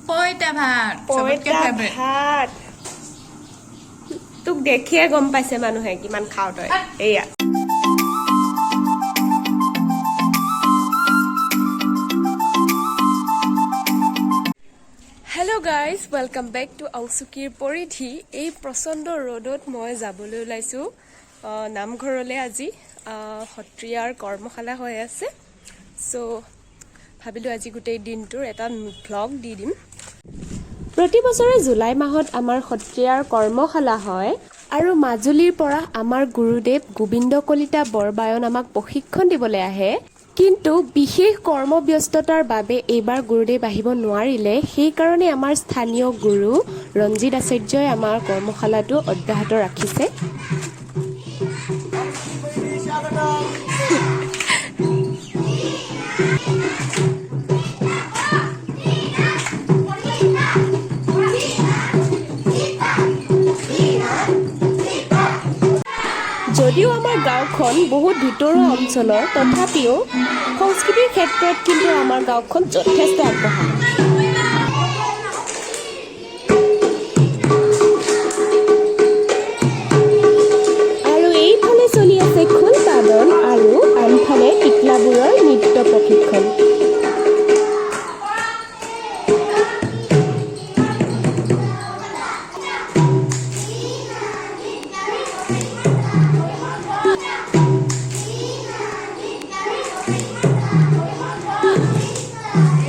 পইতা ভাত চবতকে পইতা ফেভৰেট। ভাত। তোক দেখিয়ে গম পাইছে মানুহে কিমান খাওঁ তই। এয়া hello guys, welcome back to অংশুকীৰ পৰিধি। এই প্ৰচণ্ড ৰ'দত মই যাবলৈ ওলাইছোঁ নামঘৰলৈ। আজি সত্ৰীয়াৰ কৰ্মশালা হৈ আছে। চ' ভাবিলোঁ আজি গোটেই দিনটোৰ এটা ভ্লগ দি দিম। প্ৰতি বছৰে জুলাই মাহত আমাৰ সত্ৰীয়াৰ কৰ্মশালা হয় আৰু মাজুলীৰ পৰা আমাৰ গুৰুদেৱ গোবিন্দ কলিতা বৰবায়ন আমাক প্ৰশিক্ষণ দিবলৈ আহে। কিন্তু বিশেষ কৰ্মব্যস্ততাৰ বাবে এইবাৰ গুৰুদেৱ আহিব নোৱাৰিলে। সেইকাৰণে আমাৰ স্থানীয় গুৰু ৰঞ্জিত আচাৰ্যই আমাৰ কৰ্মশালাটো অব্যাহত ৰাখিছে। যদিও আমাৰ গাঁওখন বহুত ভিতৰুৱা অঞ্চলৰ, তথাপিও সংস্কৃতিৰ ক্ষেত্ৰত কিন্তু আমাৰ গাঁওখন যথেষ্ট আগবঢ়া। আৰু এইফালে চলি আছে খোল বাদন আৰু আনফালে টিকলাবোৰৰ নৃত্য প্ৰশিক্ষণ।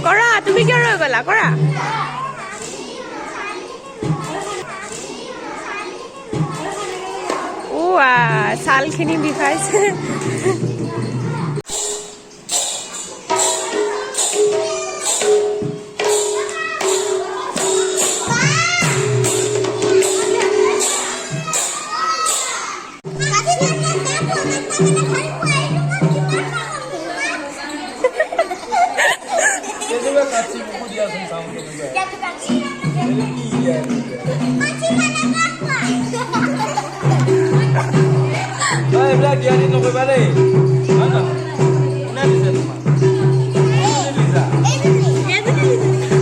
কৰা, তুমি কিয় ৰৈ গ'লা? কৰা। ছালখিনি বিষাইছে। কেনেকুৱা কাটছি মোকো দিয়াচোন, চাওঁ কেনেকুৱা। কি দিয়া? অ, এইবিলাক দিয়া দি নকৰিবা দেই। হয় নহয়? কোনে দিছে তোমাক? এজনী লিজা।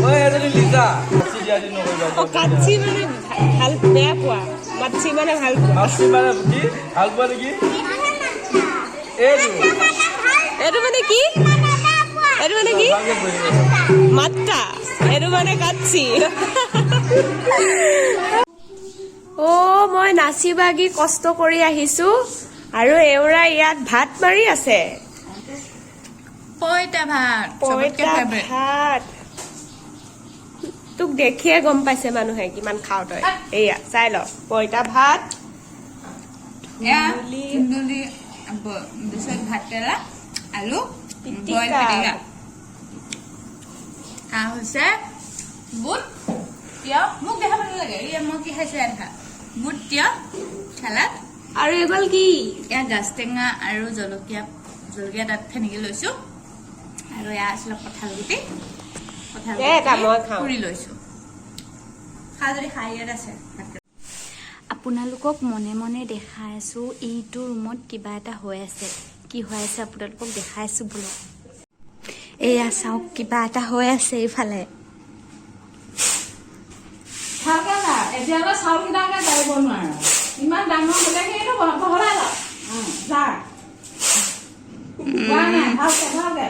ঐ, এজনী লিজা। কাটছি দিয়া দি নকৰিবা। অ, কাটছি মানে ভাল বেয়া পোৱা, মাতছি মানে ভাল পোৱা। মাছি মানে কি ভাল পোৱা নেকি এইটো? এইটো মানে কি? এইটো মানে কি? ভালকে বহি থাকিবা। মাত্ৰা। এইটো মানে কাটছি। অ, মই নাচি বাগি কষ্ট কৰি আহিছো আৰু এওৰা ইয়াত ভাত মাৰি আছে। পইতা ভাত চবতকে পইতা ফেভৰেট। ভাত। তোক দেখিয়ে গম পাইছে মানুহে কিমান খাওঁ তই। এয়া চাই ল, পইতা ভাত। এয়া ধুন্দুলি, পিছত ভাত কেৰেলা, আলু পিটিকা। বইল পিটিকা। এয়া হৈছে বুট তিয়হ। মোক দেখাব নালাগে, এয়া মই কি খাইছো এয়া দেখা। বুট তিয়হ চালাড। আৰু এইগল কি? এয়া গাজ টেঙা আৰু জলকীয়া, জলকীয়া তাত ফেনেকি লৈছো। আৰু এয়া আছিলে কঁঠাল গুটি, কঁঠাল দে এটা গুটি মই খাওঁ। পুৰি লৈছো। খা যদি খা, ইয়াত আছে ভাত। আপোনালোকক মনে মনে দেখাই আছোঁ, এইটো ৰুমত কিবা এটা হৈ আছে। কি হৈ আছে আপোনালোকক দেখাই আছোঁ ব'লক। এয়া চাওক, কিবা এটা হৈ আছে এইফালে। ভালকে যা। এতিয়ালৈ চাউলকেইটাকে জাৰিব নোৱাৰে, ইমান ডাঙৰ হ'লে। সেইটো বহলাই ল যা। কোৱা নাই, ভালকে ভালকে।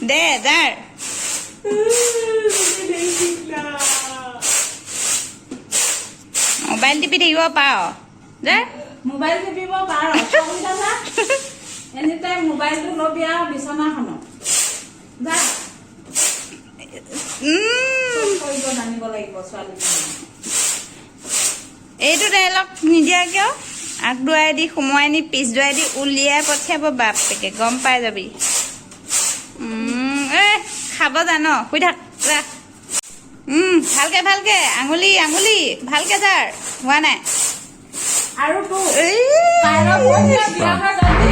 দে যাৰ। মোবাইল টিপি থাকিব পাৰ দে। মোবাইল টিপিব পাৰ, চাউলকেইটা যা। এনি টাইম মোবাইলটো ল'বি আৰু বিচনাখনত যা। চব কৰিব জানিব লাগিব ছোৱালীজনী। এইটো ডাইলগ নিদিয়া কিয়? আগ দুৱাই দি সোমোৱাই নি পিছ দুৱাই দি উলিয়াই পঠিয়াব বাপেকে, গম পাই যাবি। এ খাব জান, শুই থাক যা। ভালকে ভালকে, আঙুলি আঙুলি ভালকে যাৰ হোৱা নাই। আৰু তোৰ এই। কাইলৈ পৰহিলৈ বিয়া হৈ যাবি।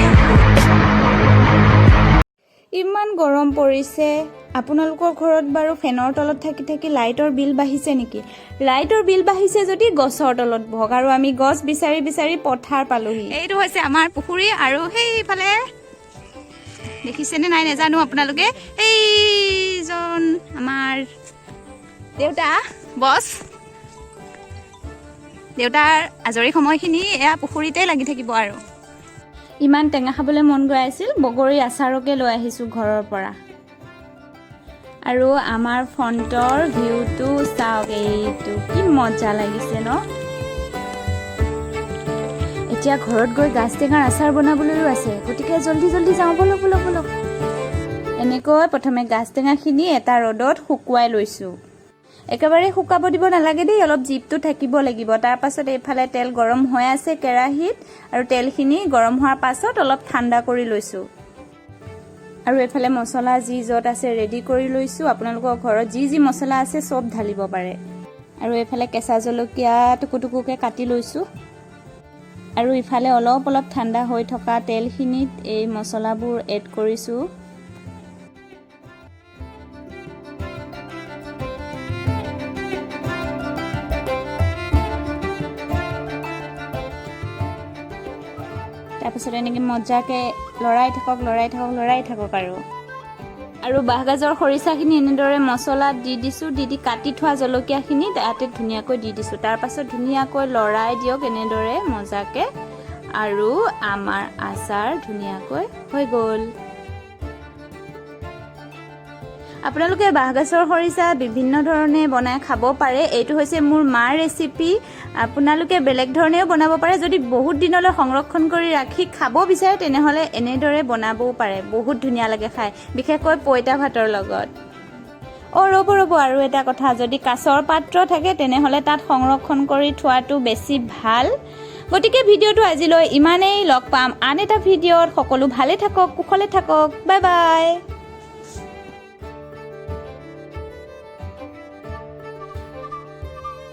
ইমান গৰম পৰিছে। আপোনালোকৰ ঘৰত বাৰু ফেনৰ তলত থাকি থাকি লাইটৰ বিল বাঢ়িছে নেকি? লাইটৰ বিল বাঢ়িছে যদি গছৰ তলত বহক। আৰু আমি গছ বিচাৰি বিচাৰি পথাৰ পালোহি। এইটো হৈছে আমাৰ পুখুৰী আৰু সেইফালে দেখিছেনে নাই নাজানো আপোনালোকে। এইজন আমাৰ দেউতা, বছ। দেউতাৰ আজৰি সময়খিনি এয়া পুখুৰীতে লাগি থাকিব। আৰু ইমান টেঙা খাবলৈ মন গৈ আছিল, বগৰী আচাৰকে লৈ আহিছোঁ ঘৰৰ পৰা। আৰু আমাৰ ফ্ৰণ্টৰ ভিউটো চাওক, এইটো কি মজা লাগিছে ন? এতিয়া ঘৰত গৈ গাজ টেঙাৰ আচাৰ বনাবলৈও আছে, গতিকে জল্দি জল্দি যাওঁ, ব'লক ব'লক ব'লক। এনেকৈ প্ৰথমে গাজ টেঙাখিনি এটা ৰ'দত শুকুৱাই লৈছোঁ। একেবাৰে শুকাব দিব নালাগে দেই, অলপ জীপটো থাকিব লাগিব। তাৰ পাছত এইফালে তেল গৰম হৈ আছে কেৰাহীত আৰু তেলখিনি গৰম হোৱাৰ পাছত অলপ ঠাণ্ডা কৰি লৈছোঁ। আৰু এইফালে মছলা যি য'ত আছে ৰেডি কৰি লৈছোঁ। আপোনালোকৰ ঘৰত যি যি মছলা আছে চব ঢালিব পাৰে। আৰু এইফালে কেঁচা জলকীয়া টুকু টুকুকৈ কাটি লৈছোঁ। আৰু ইফালে অলপ অলপ ঠাণ্ডা হৈ থকা তেলখিনিত এই মছলাবোৰ এড কৰিছোঁ। তাৰপিছত এনেকৈ মজাকৈ লৰাই থাকক, লৰাই থাকক, লৰাই থাকক। আৰু বাঁহগাজৰ খৰিচাখিনি এনেদৰে মছলাত দি দিছোঁ। দি দি কাটি থোৱা জলকীয়াখিনি তাতে ধুনীয়াকৈ দি দিছোঁ। তাৰপাছত ধুনীয়াকৈ লৰাই দিয়ক এনেদৰে মজাকৈ আৰু আমাৰ আচাৰ ধুনীয়াকৈ হৈ গ'ল। আপোনালোকে বাঁহগাজৰ খৰিচা বিভিন্ন ধৰণে বনাই খাব পাৰে। এইটো হৈছে মোৰ মাৰ ৰেচিপি। আপোনালোকে বেলেগ ধৰণেও বনাব পাৰে। যদি বহুত দিনলৈ সংৰক্ষণ কৰি ৰাখি খাব বিচাৰে, তেনেহ'লে এনেদৰে বনাবও পাৰে। বহুত ধুনীয়া লাগে খাই, বিশেষকৈ পঁইতা ভাতৰ লগত। অ' ৰ'ব ৰ'ব, আৰু এটা কথা, যদি কাঁচৰ পাত্ৰ থাকে তেনেহ'লে তাত সংৰক্ষণ কৰি থোৱাটো বেছি ভাল। গতিকে ভিডিঅ'টো আজিলৈ ইমানেই। লগ পাম আন এটা ভিডিঅ'ত। সকলো ভালে থাকক, কুশলে থাকক। Bye bye.